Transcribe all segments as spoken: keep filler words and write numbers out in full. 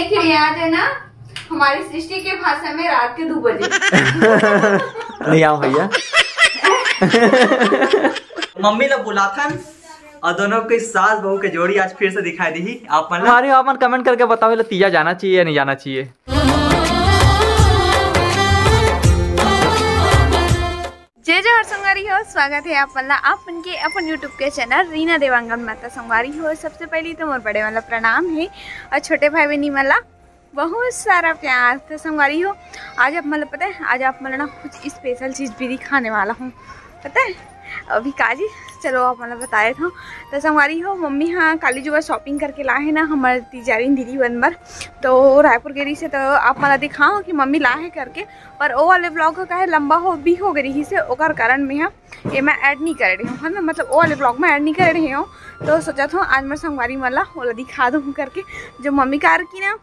देखिए, आज है ना, हमारी सृष्टि के भाषा में रात के दो बजे। नहीं आओ भैया। मम्मी ला बुलाथन और दोनों के सास बहू के जोड़ी आज फिर से दिखाई दी। आप मन ला हमारे आप मन कमेंट करके बताओ, तीजा जाना चाहिए या नहीं जाना चाहिए? जय जोहार संगवारी हो, स्वागत है आप मन ला आप मन के अपन YouTube के चैनल रीना देवांगन माता। संगवारी हो, सबसे पहले तो मोर बड़े वाला प्रणाम है और छोटे भाई बहनी मन ला बहुत सारा प्यार। तो संगवारी हो, आज आप मन ला पता है, आज आप मन ला ना कुछ स्पेशल चीज़ भी दिखाने वाला हूँ। पता है अभी काजी, चलो आप मन ला बताए था। तो संगवारी हो, मम्मी हाँ काली जुआ शॉपिंग करके ला है ना हमारे तिजारिन दीदी बन बर। तो रायपुर गेरी से तो आप मन ला दिखाओ कि मम्मी ला है करके, पर वो वाले ब्लॉग का काहे लंबा हो भी हो गई से, ओकर कारण में हम ये मैं ऐड नहीं कर रही हूँ, है ना, मतलब वो वाले ब्लॉग में ऐड नहीं कर रही हूँ। तो सोचा था आज मैं संगवारी मन ला ओला दिखा दूँ करके, जो मम्मी कार की ना,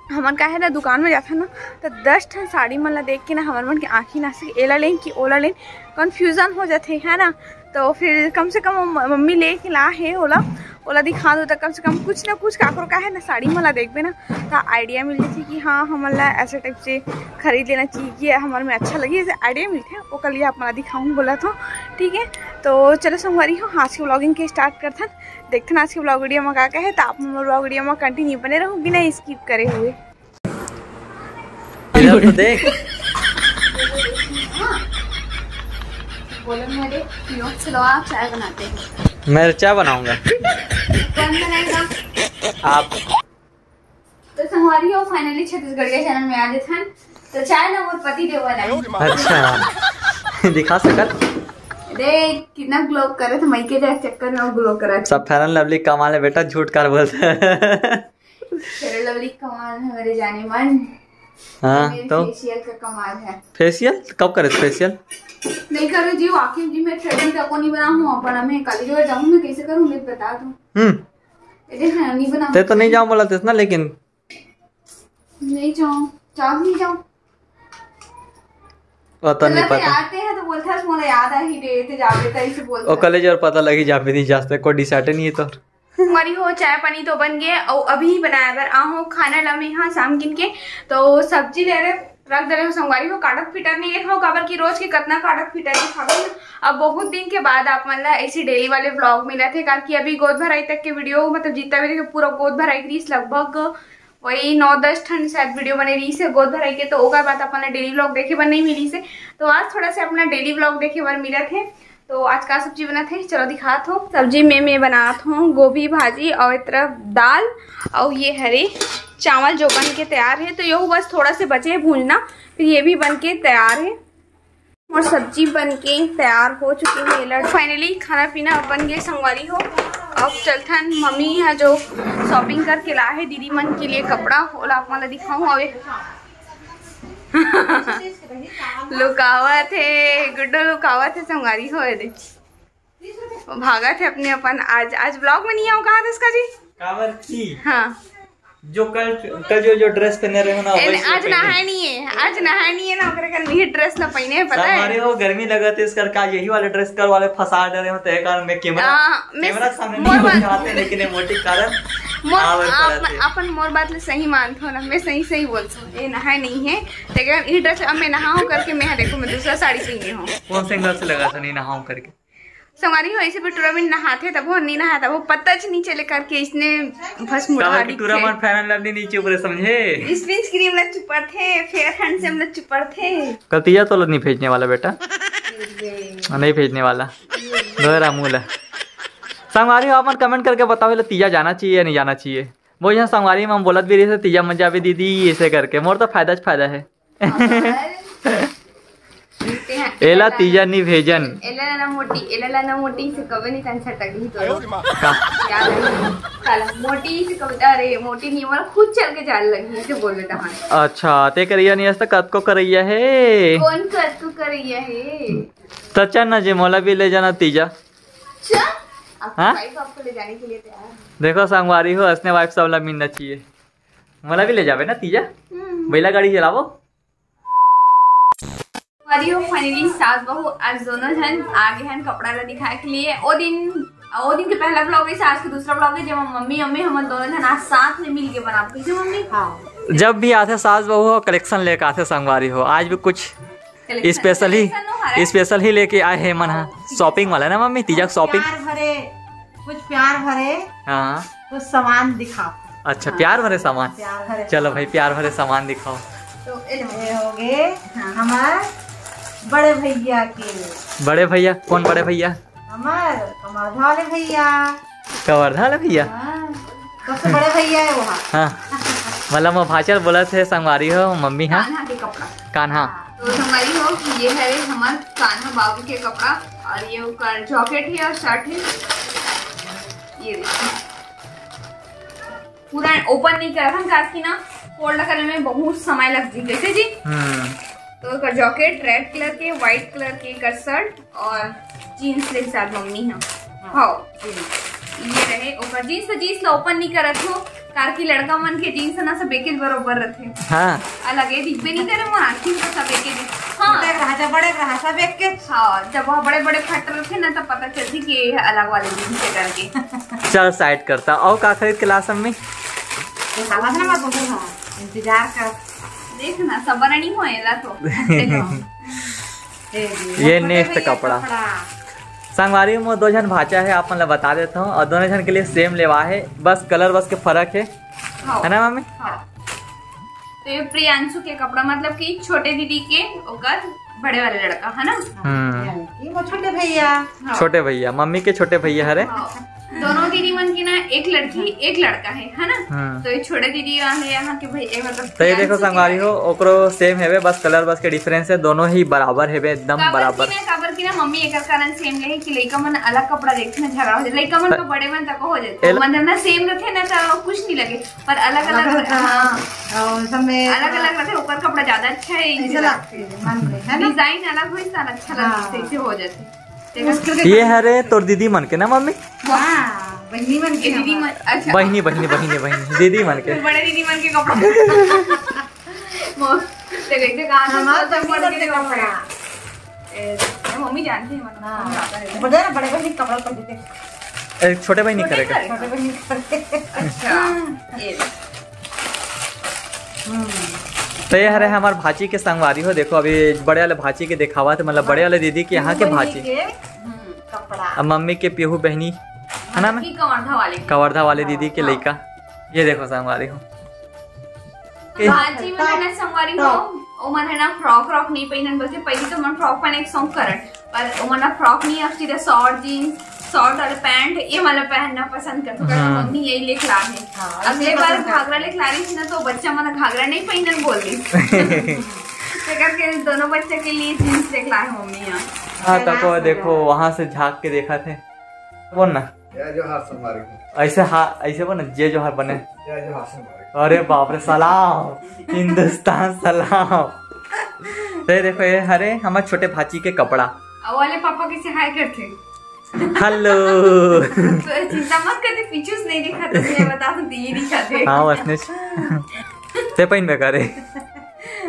हमन का है ना दुकान में जाथन ना, तो दस ठन साड़ी मन ला देख के ना हमर मन के आँखी नासी एला लेन कि ओला लेन, कन्फ्यूजन हो जाथे, है ना। तो फिर कम से कम म-, मम्मी लेके ला है ओला, ओला दिखा दो, तो कम से कम कुछ ना कुछ काकरो का है ना साड़ी मन ला देखबे ना, तो आइडिया मिल जाथे कि हाँ हमन ला ऐसे टाइप से खरीद लेना चाहिए कि हमर में अच्छा लगे, ऐसे आइडिया मिलथे, ओकर लिए आप मन ला दिखाऊँ बोला था। ठीक है, तो चलो संगवारी हो, आज के व्लॉगिंग के स्टार्ट करथन। देखथन आज के व्लॉग वीडियो में का का है, तो आप मन व्लॉग वीडियो में कंटिन्यू बने रहू बिना स्किप करे हुए। इधर तो देख। बोलो मेरे पियो, चलो आप चाय बनाते हैं। मैं चाय बनाऊंगा। कौन बनाएगा? आप। तो संगवारी हो, फाइनली छत्तीसगढ़ के चैनल में आ जाथन। तो चाय ना मोर पति देव वाला है। अच्छा। दिखा सकत? देख कितना ग्लो करे थे, मई के जाए चक्कर में वो ग्लो करा। सब फेयर एंड लवली कमाल है बेटा, झूठ कार बोलते हैं। फेयर एंड लवली कमाल है मेरे जाने मन। हाँ, मेरे तो? फेशियल का कमाल है। फेशियल? कब करे फेशियल? नहीं करे जी, वाकई जी, मैं थ्रेडिंग तक को नहीं बना हूँ, अपन मैं काली जुआ जाऊँ, मैं कैसे करूँ, मैं बता दूँ। हम्म। ये देख ना, नहीं बना। ते तो नहीं जाओ बोला तेस ना, लेकिन नहीं जाओ, जाओ, नहीं जाओ। पता नहीं, मतलब, पता। आते हैं तो बोलता है, "मोला याद आ ही रे, ते जाबे," तो ऐसे बोलता ओ है। कॉलेज और पता लगी जाबे नहीं जाते, कोई डिसाइड नहीं है तो। संगवारी हो, चाय पानी तो बन गए और अभी बनाए बर आहूँ खाना ला मैं, हाँ, शाम किन के। तो सब्जी ले रहे, रख दे रहे हो संगवारी हो, काटत पीटत नहीं देखा हो, काबर कि रोज के कतना काटत पीटत दिखावे ना। अब बहुत दिन के बाद आप मन ला ऐसी डेली वाले व्लॉग मिला थे, कारण कि अभी गोद भराई तक के वीडियो, मतलब, जितना भी देखे, पूरा गोद भराई ग्रीस लगभग वही नौ दस ठन शायद वीडियो बने रही से गोद भराई के, तो ओकर बाद अपन ला डेली व्लॉग देखे बर नहीं मिली से। तो आज थोड़ा से अपना डेली व्लॉग देखे बर मिलत है। तो आज का सब्जी बनत है, चलो दिखात हो। सब्जी में मैं बनात हूँ गोभी भाजी और एक तरफ दाल और ये हरे चावल जो बन के तैयार है। तो यो बस थोड़ा से बचे है भूंजना, फिर ये भी बन के तैयार है। और सब्जी बन के तैयार हो चुकी है। लड़ फाइनली खाना पीना बन गए संगवारी हो। अब चलथन मम्मी यहाँ जो शॉपिंग करके ला है दीदी मन के लिए कपड़ा, ओला आप मन ला दिखाऊं। अबे लुकावत है गुड्डू, लुकावत है संगवारी हो। ये दे वो भागत है अपने अपन। आज, आज व्लॉग में नहीं आऊँ कहा था इसका जी। काबर की? हाँ। जो कल, कल जो, जो ड्रेस पहने रहे हो ना, एन-, वैसे आज पहने। नहाए नहीं है, आज नहाए नहीं है ना, ओकरे कारण ये ड्रेस ना पहने है, पता है? हमारे वो गर्मी लगत है, इस करके आज यही वाला ड्रेस कल वाले फंसा डरे हो, तो ये कारण मैं कैमरा, आ, मैं कैमरा के सामने मोर नहीं बात बोलने आते, लेकिन ये मोटी कारण मोर, आवर आप, पड़त है। अपन मोर बात ले सही मानत हो ना, मैं सही, सही बोलत हूँ। ये नहाए नहीं है, लेकिन ये ड्रेस अब मैं नहाऊँ करके मैं, देखो, मैं दूसरा साड़ी पहनी हूँ। कौन से एंगल से लगा था नहीं नहाऊँ करके? संगवारी हो, ऐसे भी टूरा मन नहाथे तब हो, नहीं नहाए तब हो, पता च नहीं चले करके इसने भस मुड़ा काबर कि दिखे। टूरा मन फेयर एंड लवली नीचे ऊपर समझे। स्पंज क्रीम ला चुपड़थे, फेयर हैंडसम ला चुपड़थे। कल तीजा तो नहीं भेजने वाला बेटा। नहीं भेजने वाला। दोय रामू ला। संगवारी हो, आप मन कमेंट करके बताओ, एला तीजा जाना चाहिए या नहीं जाना चाहिए? वो यहाँ संगवारी में हम बोलत भी रहे थे, तीजा मत जाबे दीदी, ऐसे करके। मोर तो फायदा च फायदा है। एला तीजा नी भेजन। एला ना मोटी, एला ना मोटी से कबे नहीं कंसर टकली तो। का? याद है। साला मोटी से कबे, अरे मोटी नहीं, मोला खुद चल के जान लगी, ऐसे बोल देता हूँ। अच्छा, ते करैया नहीं, आज तक कतको करैया है। कौन कतको करैया है? तो चल ना जे, मोला भी ले जाना तीजा। चल, आपकी हाँ? वाइफ आपको ले जाने के लिए तैयार है। देखो संगवारी हो, असने वाइफ सबला मिलना चाहिए। मोला भी ले जाबे ना तीजा? हम्म। बैला गाड़ी चलाबो। संगवारी हो, फाइनली सास बहू आज दोनों जन आ गए हैं कपड़ा ला दिखाए के लिए। ओ दिन और वो दिन के पहला ब्लॉग है, आज के दूसरा ब्लॉग है, जब हम मम्मी, मम्मी, हम दोनों जन आज साथ में मिल के बनाबो। कैसे मम्मी? हाँ। जब भी आथे सास बहू हो, कलेक्शन लेके आथे संगवारी हो। आज भी कुछ कलेक्शन, स्पेशल ही, कलेक्शन नो हरे। स्पेशल ही लेके आए हैं मन हा। शॉपिंग वाला ना मम्मी, तीजा के शॉपिंग। प्यार भरे, कुछ प्यार भरे। हाँ। कुछ सामान दिखाओ। अच्छा, हाँ। प्यार भरे सामान। प्यार भरे चलो सामान। भाई, प्यार भरे सामान दिखाओ। तो ये लो। ये हो गए हाँ। हमार बड़े भैया के। बड़े भैया? कौन बड़े भैया? हमार कवर्धा वाले भैया। कवर्धा वाले भैया? हाँ, सबसे बड़े भैया है वो। हाँ। मतलब, वो भाचर बोलत हे संगवारी हो, मम्मी हा। कान्हा के कपड़ा। कान्हा। हाँ, तो संगवारी हो, ये है हमार कान्हा बाबू के कपड़ा और ये ओकर जैकेट है और शर्ट है। ये देखिए, पूरा ओपन नहीं करत हन, काहे कि ना फोल्ड करे में बहुत समय लग जी। कैसे जी? हम्म। तो एकर जैकेट रेड कलर के, व्हाइट कलर के एकर शर्ट और जींस के साथ मम्मी है। हाँ। हाँ, जींस। ये रहे ओकर जींस। तो जींस ला ओपन नहीं करत हो, काहे कि लड़का मन के जींस ना सब एके बरोबर रथे। हाँ। अलग ए दिखबे नहीं करे, मोर आँखी में तो सब एके दिख। हाँ। बड़े रहा, जब बड़े रहा, सब एके। हाँ, जब वो बड़े बड़े फट रथे ना, तब पता चलती कि ये अलग वाले जींस के करके। चल, साइड करता। और का खरीद के ला सम्मी? तो साला ना मत बोलो, हाँ। इंतजार कर। देख ना, सबर नहीं हो एला तो। देखो। ये छोटे नेक्स्ट भैया कपड़ा। कपड़ा। संगवारी, मोर दो झन भाचा है, आप मन ला बता देता हूँ, और दोनों झन के लिए सेम लेवा है, बस कलर बस के फर्क है, हाँ। है ना मम्मी? हाँ। तो ये प्रियांशु के कपड़ा, मतलब कि छोटे दीदी के ओकर बड़े वाले लड़का, है ना? हम्म। यानी कि वो छोटे भैया। हाँ। छोटे भैया, मम्मी के छोटे भैया हरे। हाँ। दोनों दीदी मन की ना एक लड़की, एक लड़का है, है ना? हम्म। तो ये छोटे दीदी वाले यहाँ के भाई, ए, मतलब तो ये देखो प्रियांशु के संगवारी हो, ओकरो सेम हेवे, बस कलर बस के डिफरेंस है, दोनों ही बराबर हेवे, एकदम काबर बराबर। की ना, काबर की ना मम्मी एकर कारण सेम ले कि लइका मन अलग कपड़ा देखथे ना झगड़ा हो जाए, लइका मन तो बड़े मन तक हो जाए, एल- मन ना सेम रखे ना तो कुछ नहीं लगे, पर अलग अलग, अलग अलग, हाँ। और सब में अलग अलग रखे, ओकर कपड़ा ज्यादा अच्छा है, ऐसे इसे लगते हैं, मन में, है ना? डिजाइन अलग होइस त अच्छा लगता, हाँ। ऐसे हो जाते। मुश्किल के ये काम। हरे तोर दीदी मन के ना मम्मी? हाँ, बहिनी मन के ये दीदी हमारे। मन, अच्छा। बहिनी, बहिनी, बहिनी, बहिनी, दीदी मन के। बड़े दीदी मन के कपड़ा। मो-, ते कैसे कहा था, हमारे सब बहिनी मन के कपड़ा। ए, ए, मम्मी जानती है, मतलब, हाँ। मम्मी आता है। बड़े, बड़े बहिनी के कपड़ा पहन के। ए, छोटे बहिनी करे का? छोटे बहिनी करे। अच्छा, ये। हम्म। तो ये हरे हमार भाची के संगवारी हो, देखो अभी बड़े वाले भाची के देखावत हे, मतलब बड़े वाले दीदी के यहाँ के बहिनी भाची। के, हम्म, कपड़ा। अब मम्मी के पीहू बहिनी, है ना, मतलब कि कवर्धा वाले के। कवर्धा वाले दीदी के हाँ। लइका। ये देखो संगवारी हो। भाची मन है ना संगवारी हो, टॉप। ओमन है ना फ्रॉक व्रॉक नहीं पहिनन, बल्कि पहली तो मन फ्रॉक पहने के शौक करन, पर ओमन ना फ्रॉक नहीं, अब सीधा शॉर्ट जींस, शॉर्ट और पैंट, ये वाला पहनना पसंद करथे। हम्म। मम्मी यही लेके ला है। हाँ, अगले बार घाघरा लेके ला रही थी ना, तो बच्चा मन घाघरा नहीं पहिनन बोल रही। तो करके दोनों बच्चा के लिए जींस लेके ला है मम्मी यहाँ। हाँ, तको देखो, वहां से झांक के देखा थे। बोल ना। जय जोहार संगवारी हो। ऐसे हा-, ऐसे बने, जय जोहार बने। जय जोहार संगवारी हो। अरे बाप रे, सलाम, हिंदुस्तान सलाम। तो ये देखो, ये हरे हमारे छोटे भाची के कपड़ा। अब वाले पापा कैसे हाय करते? हेलो। तो चिंता मत करते, पीछू से नहीं दिखाते, मैं बता दूं, ये दिखाते। हाँ, वसने ते पहिन में करे।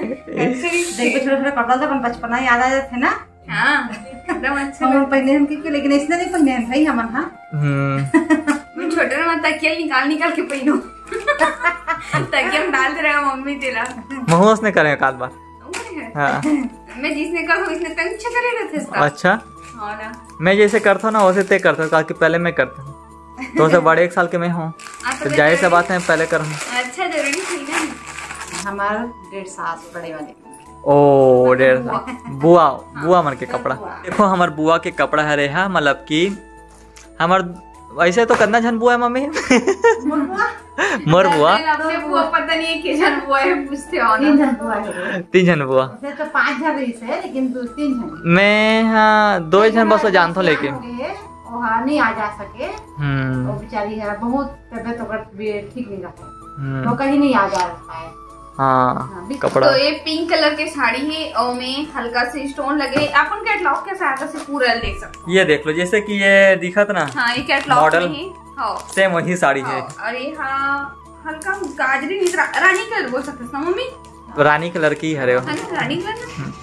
Actually, देख के छोटे छोटे कपड़ा से अपन बचपना याद आ जाते ना। हाँ, एकदम अच्छा हम लोग लगा। पहने हम क्योंकि, लेकिन इसने नहीं पहने हैं भाई हमन, हाँ। हम्म। मैं छोटे में तकिया निकाल निकाल के पहनू। तकिया में डाल दे रहा मम्मी तेरा। महूस ने करे काल बार। हाँ। मैं जिसने कहा इसने तंग अच्छा करे रहते इसका। अच्छा। हाँ ना। मैं जैसे करता हूँ ना वैसे ते करता हूँ, क्योंकि पहले मैं करता हूँ। तो से बड़े एक साल के मैं हूँ, हाँ, तो तो मैं जाहिर सी जरूरी बात है पहले करूँ। अच्छा, जरूरी थी ना। हमारा डेढ़ साल बड़े वाले। ओ, डेढ़ साल। बुआ। बुआ, हाँ, बुआ मन के कपड़ा। बुआ। देखो, हमर बुआ के कपड़ा हरे हा, मतलब कि हमर, वैसे तो कितना झन बुआ है, मम्मी? मोर बुआ। मोर बुआ। अपने, अपने बुआ पता नहीं है के झन बुआ है, पूछते हो ना। तीन झन बुआ है। तीन झन बुआ। वैसे तो पांच झन रही से, लेकिन दो, तीन झन। मैं, हाँ, दो झन बस जानता हूँ, लेकिन। हो गए, वो हाँ, नहीं आ जा सके। हम्म। वो बेचारी है, बहुत तबीयत ओकर भी ठीक नहीं रहता। हम्म। तो कहीं नहीं आ जा रहा है। हाँ, हाँ, बिल्कुल। कपड़ा। तो ये पिंक कलर के साड़ी है और में हल्का से स्टोन लगे। अपन कैटलॉग के सहायता से पूरा ले सकते हो। ये देख लो, जैसे कि ये दिखत ना, हाँ, ये कैटलॉग मॉडल में है। हाँ। सेम वही साड़ी है। हाँ, और ये हाँ, हल्का गाजरी नहीं, रा-, रानी कलर बोल सकते हैं ना मम्मी? रानी कलर की हरे हो। है ना, रानी कलर ना? हम्म।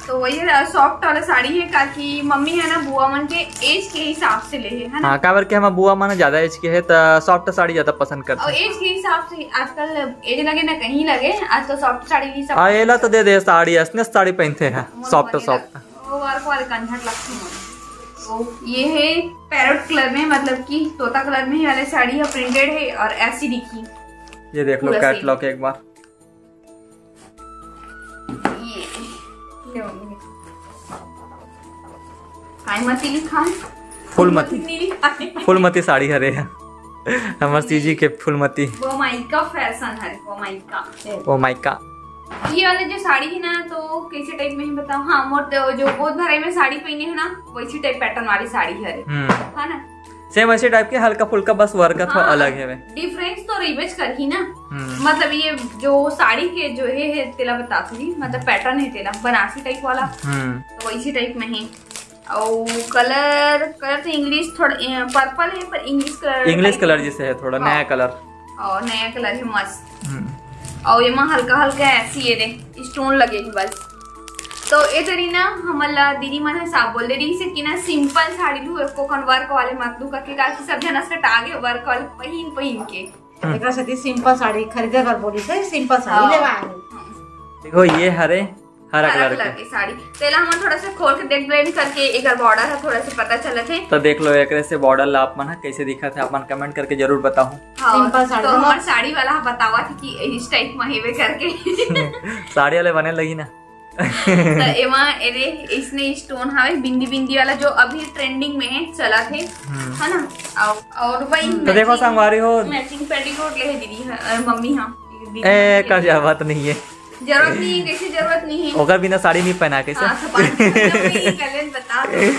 तो वही सॉफ्ट वाला साड़ी है, काकि मम्मी है ना, बुआ मन के एज के हिसाब से ले है, है ना? हाँ, काबर के हमर बुआ मन ज्यादा एज के है, त सॉफ्ट साड़ी ज्यादा पसंद करथे। और एज के हिसाब से आजकल एज लगे ना कहीं लगे, आजकल सॉफ्ट साड़ी ही सब। हाँ, एला तो दे दे साड़ी, असने साड़ी पहनते हैं, सॉफ्ट सॉफ्ट। वो वर्क वाले कंझट लगती है। तो ये है पैरोट कलर में, मतलब कि तोता कलर में ही वाले साड़ी है, प्रिंटेड है और ऐसी दिखी। ये देख लो कैटलॉग एक बार। ये ले मम्मी। काय मती लिखा है? फूलमती। नहीं लिखा है। फूलमती साड़ी हरे है। हमर सीजी के फूलमती। बोमाइका फैशन है, बोमाइका। बोमाइका। ये वाले जो साड़ी है ना, तो कैसे टाइप में ही बताओ? हाँ, मोर तो जो गोद भराई में साड़ी पहने है ना, वैसी टाइप पैटर्न वाली साड़ी है। हम्म। है ना? सेम ऐसे टाइप के, हल्का फुल्का बस वर्क का थोड़ा अलग है। डिफरेंस तो रिवेज कर ही ना। हम्म। मतलब ये जो साड़ी के जो है, है तेला बता थी, मतलब पैटर्न है तेला बनारसी टाइप वाला। हम्म। तो वैसी टाइप में ही। और कलर, कलर तो इंग्लिश थोड़ा पर्पल है, पर इंग्लिश कलर, इंग्लिश कलर जैसे है थोड़ा। हाँ। नया कलर। और नया कलर है मस्त। हम्म। और ये मा हल्का हल्का ऐसी ये दे स्टोन लगे ही बस। तो ए तरी ना हमन ला दीदी मन ह साफ बोल दे रही से कि ना सिंपल साड़ी लू, एको कन वर्क वाले मत लू करके, काकि सब झन असकटा गे वर्क वाले पहिन पहिन के। हम्म। एकरा सेती सिंपल साड़ी खरीदे बर बोली से, सिंपल साड़ी हाँ। लेवा आए। हम्म। देखो ये हरे हरा हरा कलर कलर के। के साड़ी। तेला हमन थोड़ा सा खोल के देख ब्लेंड करके एकर बॉर्डर ह थोड़ा सा पता चलत हे। तो देख लो एकरे से बॉर्डर ला आप मन ह कैसे दिखत हे, आप मन कमेंट करके जरूर बताओ। हाँ, सिंपल साड़ी तो तो हमर साड़ी वाला ह बतावा थे कि इस टाइप में हेवे करके। साड़ी वाले बने लगी ना। तो एमा एरे इसने स्टोन हवे बिंदी बिंदी वाला जो अभी ट्रेंडिंग में है, चलत हे, हम्म। है ना? और, और वही तो देखो संगवारी हो, मैचिंग पेटीकोट ले है दीदी ह-, अ, मम्मी हाँ, दीदी ए, मम्मी का है। जरूरत नहीं है। जरूरत नहीं है, कैसे जरूरत नहीं है? ओकर बिना साड़ी नहीं पहना कैसे? हाँ, तो बात नहीं है, कल्याण बता दो।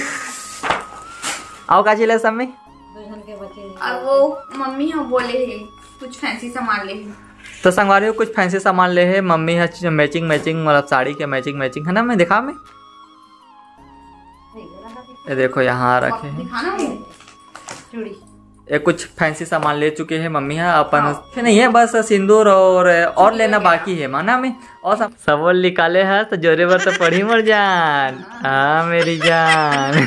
आओ का चीज ले सब में? दो जन के बचे हैं। और वो मम्मी हाँ बोले है, कुछ फैंसी सामान ले है। तो संगवारी हो कुछ फैंसी सामान ले है, मम्मी ह मैचिंग मैचिंग, मतलब साड़ी के मैचिंग मैचिंग है ना, मैं दिखा में। ये देखो यहाँ रखे हैं। दिखाना वो। चूड़ी। ये कुछ फैंसी सामान ले चुके हैं मम्मी ह अपन। हाँ। कुछ नहीं है, बस सिंदूर और, और लेना बाकी है माना में। और सब, सब निकाले है तो जोरे बर तो पड़ी मोर जान। हाँ मेरी जान।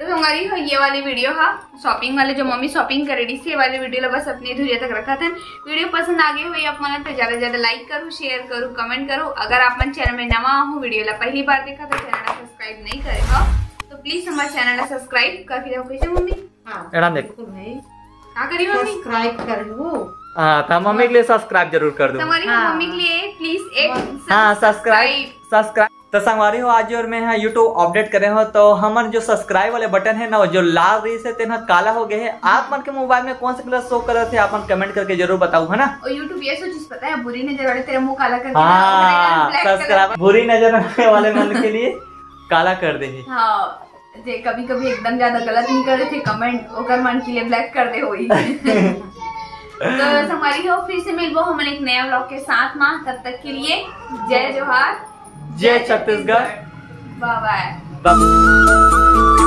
तो संगवारी हो ये वाली वीडियो हा शॉपिंग वाले, जो मम्मी शॉपिंग करे रही थी, ये वाली वीडियो ला बस अपने धुरिया तक रखा था। वीडियो पसंद आ गए हो आप मन तो ज्यादा से ज्यादा लाइक करो, शेयर करो, कमेंट करो। अगर आप मन चैनल में नवा हो, वीडियो ला पहली बार देखा तो चैनल ला सब्सक्राइब नहीं करे हो तो प्लीज हमारे चैनल ला सब्सक्राइब करके जाओ। कैसे मम्मी? हाँ, एड़ा देख। बिल्कुल भाई। का करी मम्मी? सब्सक्राइब कर लो। हाँ, तो मम्मी के लिए सब्सक्राइब जरूर कर दो। संगवारी हो हाँ। मम्मी के लिए प्लीज एक हाँ, सब्सक्राइब, सब्सक्राइब। सब्सक्राइब। तो संगवारी हो, आज और मैं यहाँ YouTube अपडेट करे हो, तो हमर जो सब्सक्राइब वाले बटन है ना, वो जो लाल रही से तेन ह काला हो गए है। आप मन के मोबाइल में कौन सा कलर शो करत हे, आप मन कमेंट करके जरूर बताओ, है ना? और YouTube ये सब चीज पता है, बुरी नजर वाले तेरा मुंह काला करके ना, हाँ, ओकरे लिए black सब्सक्राइब, color। बुरी नजर वाले मन के लिए काला कर दे है। हाँ, जे कभी कभी एकदम ज्यादा गलत निकल थे कमेंट, ओकर मन के लिए ब्लैक कर दे होई। तो संगवारी हो, फिर से मिलबो हमन एक नया व्लॉग के साथ मा, तब तक के लिए जय जोहार, जय छत्तीसगढ़। बाय बाय। बाय।